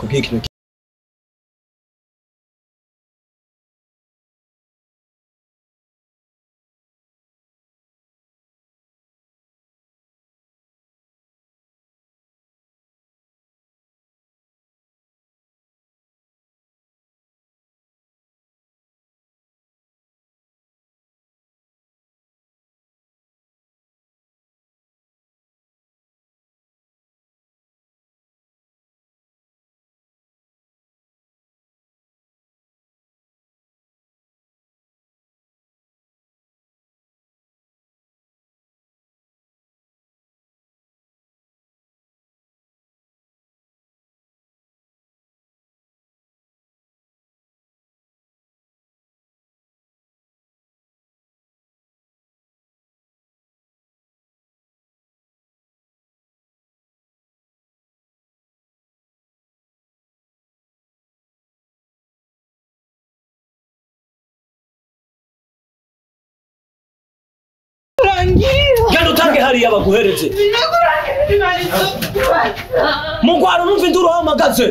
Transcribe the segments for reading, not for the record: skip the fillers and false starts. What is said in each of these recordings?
Ndakubwiye ikintu. Genda utange hariya baguhereze. Mugwaro numva induru ahamagaze.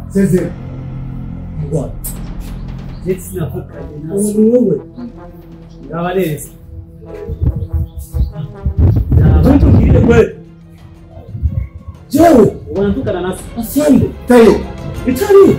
Sezera. Mugwano. Ndetse navukanye na Ubu ni wowe. Ndaba neza. Ntutubwire kweli. Jewe. Ubona ntukana na se. Asante. Tayo. Itari.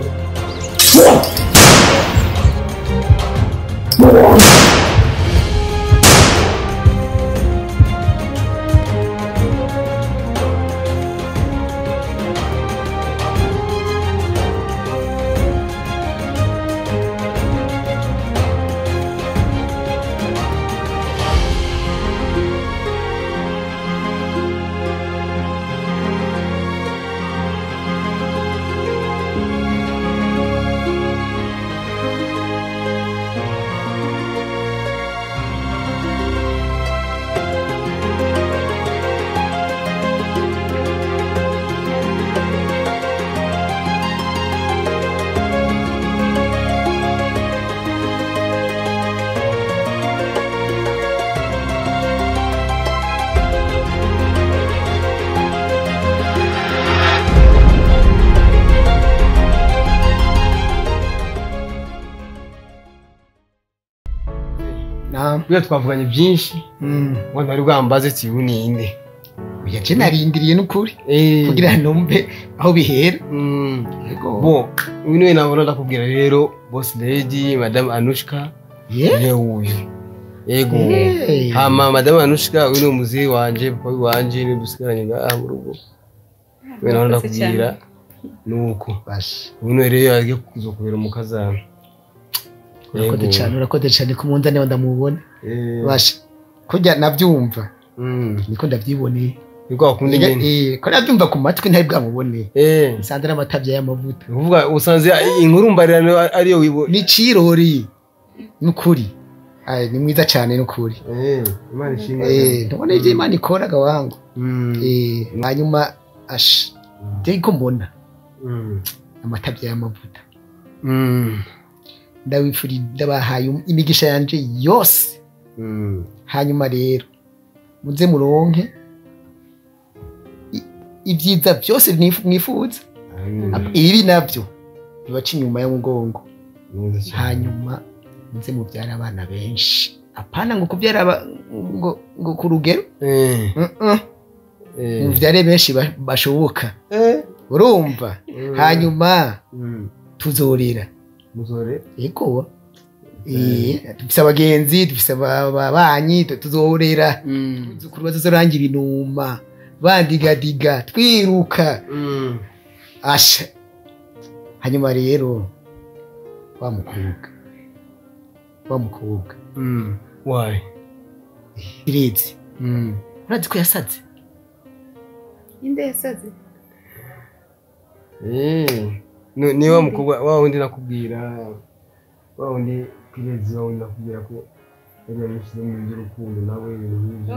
Kuya twavuganye byinshi ngo ntari bwambaze ati ubu ni inde. Oya je narindiriye n'ukuri kugira numve aho bihera. Yego. Bo uyu niwe nabona ndakubwira rero boss lady madame Anushka. Yeah. Uyu. Yego. Hama madame Anushka uyu ni umuzi wanje papa wanje ni dusigaranye ngaha mu rugo. We nabona ndakubwira nuko. Bash. Uyu niwe rero agiye kuzokubera umukazana. Urakoze cyane, urakoze cyane kumunza niba ndamubona. Basha kujya nabyumva. Niko ndabyiboneye. Niko akunda nyine. Ko nabyumva ku matwi ntari bwamubone. Nsanze n'amatabya y'amavuta. Uvuga usanze inkuru mbarirano ariyo wibo. Ni cirori. Nukuri. Ay ni mwiza cyane nukuri. Imana ishimwe. Ntubone ibyo Imana ikora gawangu. Hanyuma ash. Ndiko mbona. Amatabya y'amavuta. Ndabifuri ndabahaye imigisha yanje yose. Hanyuma rero muze muronke ibyiza byose mwifuza. Ibi nabyo bibaca inyuma y'umugongo. Hanyuma muze mubyara abana benshi. Apana ngo kubyara ngo ku rugero. Mubyare benshi bashoboka. Urumva? Hanyuma tuzorera. Muzore? Yego. Dufise abagenzi, dufise ababanyi, tuzorera. Tuzukuru bazorangira inuma, bandigadiga, twiruka. Asha. Hanyuma rero wa mukobwa. Why? Irezi. Urazi ko yasaze? Inde yasaze? Ni wa mukobwa wa wundi nakubwira wa wundi kirezi wa wundi nakubwira ko yari yamushyize mu by'urukundo nawe ibintu nk'ibyo.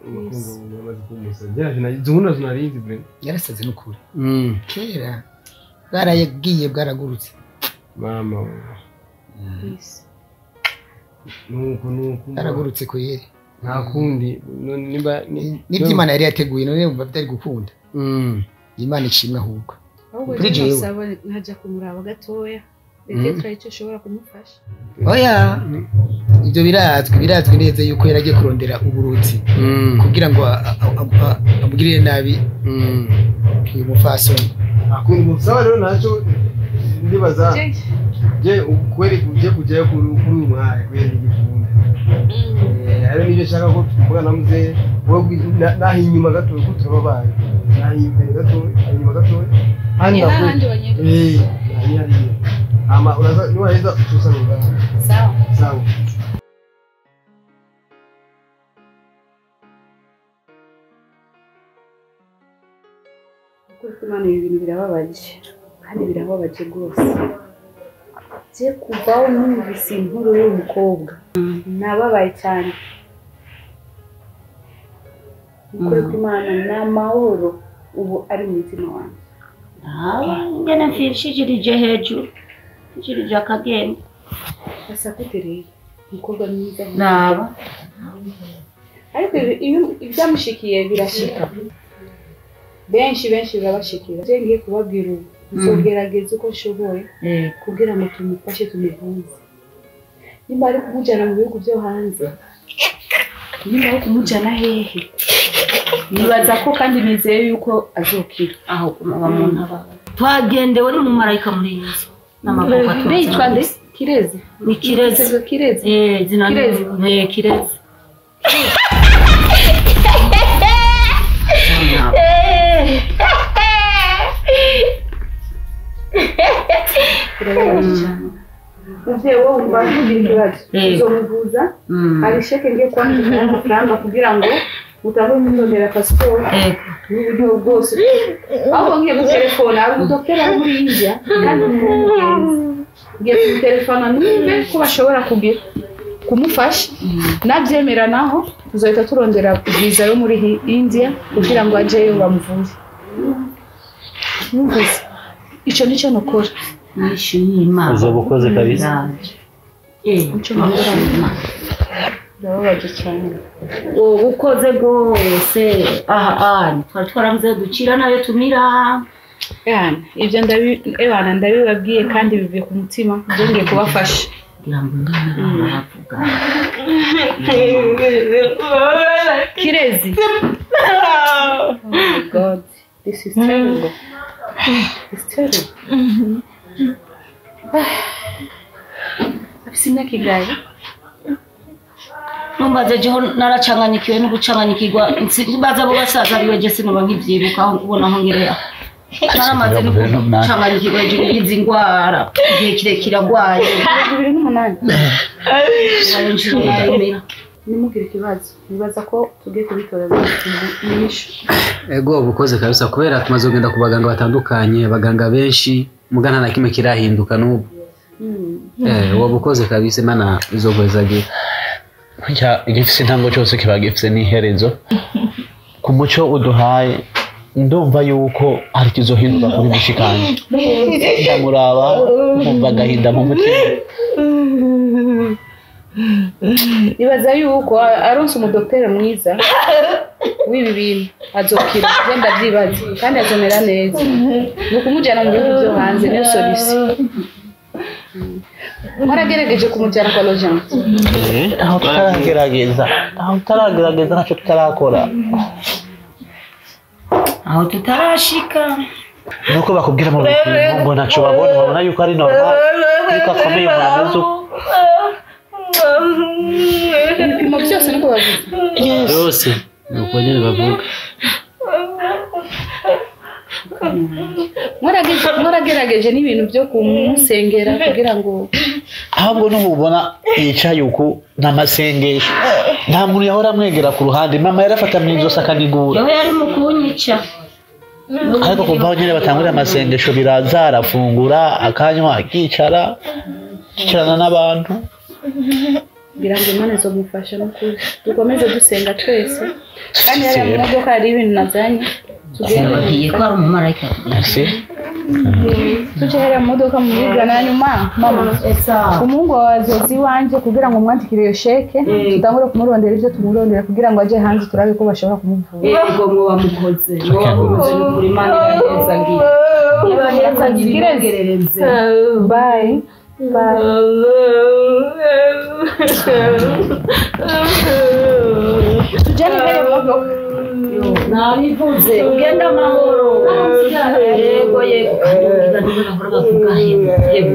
Umukungu yamaze kumusaba. Izo narizi bre. Yarasaze n'ukuri. Kera bwaragiye bwaragurutse. Mama. Nuko yaragurutse kuyeri. Nta kundi nimba nibyo Imana yari yateguye none umva bitari gukunda. Imana ishimwe ahubwo. Ahubwo rero nkaja kumuraba gatoya. Peut-être icyo ushobora kumufasha. Oya. Ibyo birazwi neza yuko yaragiye kurondera uburuzi kugira ngo amugirire nabi uyu mufasoni. Akunda umusaba rero ntacyo ndibaza. Je ukweri kuje kujyayo kuri uyu mwari kweri igifunga. Rero nibyo nshaka ko tuvuga na muzehe wowe naho inyuma gato ko turababaye. Naho imbere gato inyuma gato. Handi nakuri. Hariya. Ama uraza niwaheza utusana ngaho. Sawa. Sawa. Ukuri kw'Imana ibi bintu birababaje kandi birababaje rwose. Je kuvaho numvise inkuru y'uyu mukobwa nababaye cyane. Ukuri kw'Imana ni amahoro ubu ari mu mutima wanjye. Ngene mfishikirije hejuru mfishikirije akagenda. Asa gute rero umukobwa mwiza naba ariko ibyamushikiye birashika. Benshi benshi birabashikira. Je ngiye kubabwira ubu nzogerageza uko nshoboye kugira ngo tumufashe tumuvuze. Nimba ari kumujyana mu bihugu byo hanze, nimba ari kumujyana hehe, nibaza ko kandi nizeye yuko azokira. Aho kumaba mu ntaba twagendewe n'umumarayika muri iyi nzu n'amaboko atwitwa nde? Kirezi. Ni Kirezi. Kirezi. Zina Kirezi. Kirezi. Muvyeyi wowe wumva ntugira ikibazo, uzomuvuza. Hari sheke ngiye kwandika y'amafaranga kugira ngo utange kumurondera pasiporo n'uburyo bwose. Ahubwo ngiye gutelefona hari umudokiteri ari muri India kandi ni umugenzi. Ngiye kumutelefona numve ko bashobora kugira kumufasha. Nabyemera naho tuzohita turondera viza yo muri India kugira ngo ajeyo bamuvure. Numvise ico nico nokora. Nishimye. Uzoba ukoze kabisa. Nico nokora. Ndababaje cyane. Ukoze rwose. Aha twari twarabuze dukira nayo tumira. Yana ibyo ebana ndabibabwiye kandi bivuye ku mutima, ngiye kubafasha. Kirezi. Oh my God, this is terrible. It's terrible. Afise imyaka ingahe? Numbaze jeho naracanganyikiwe no gucanganyikirwa, mbaza abo basaza biwe je sinoba nkivyibuka aho ubona aho ngereya. Naramaze no gucanganyikirwa hejuru y'izi ngwara igihe kirekire agwaye. 2008. Nimugire ikibazo, nibaza ko tugiye kubitora inyishu. Ego ubukoze kabisa kubera tumaze kugenda ku baganga batandukanye, abaganga benshi mugana na kimwe kirahinduka n'ubu. Wabukoze kabisa Imana izoguhezagira. Igifise intango cyose kiba gifise n'iherezo. Ku muco uduhaye ndumva yuko hari kizohinduka kuri mushikanje. Ndamuraba nkumva agahinda mu mutima. Nibaza yuko aronse umudokiteri mwiza w'ibi bintu azokira, genda byibaze kandi azomera neza. Ni ukumujyana mu bihugu byo hanze niyo solution. Mwaragerageje kumujyana kwa Logent? Aho tutaragerageza, aho tutaragerageza ntacyo tutarakora, aho tutarashika. Nuko bakubwira mu bintu ngo ntacyo babona, babona yuko ari normal, yuko akomeye umuntu ameze uko. Ibipimo byose niko bavuga. Byose nuko nyine bavuga. Mwaragerageje n'ibintu byo kumusengera kugira ngo ahubwo n'ubona yicaye uku n'amasengesho, nta muntu yahora amwegera ku ruhande. Mama yarafata mu izosi akanigura. Yewe yari mu kunyica. Ariko kuva aho nyine batangurira amasengesho biraza, arafungura akanywa akicara akicarana n'abantu. Kugira ngo Imana izomufasha n'ukuri. Dukomeze dusenga twese. Kandi hariya mu modoka hari ibintu nazanye. Tugende ko ari umumarayika. Tuje hariya mu modoka mubigana nyuma mama. Umuhungu wawe azoza iwanje kugira ngo mwandikire iyo sheke, tutangure kumurondera ibyo tumurondera kugira ngo aje hanze turabe ko bashobora kumuvura. Yego mwoba mukoze, mwoba mukoze n'ukuri Imana ibahezagira. Ibahezagira ibagerereze. Bye. Bye. Tujyane hariya mu modoka. Nabivuze ugenda amahoro. Yego yego. Kandi ubwira bavuga yego.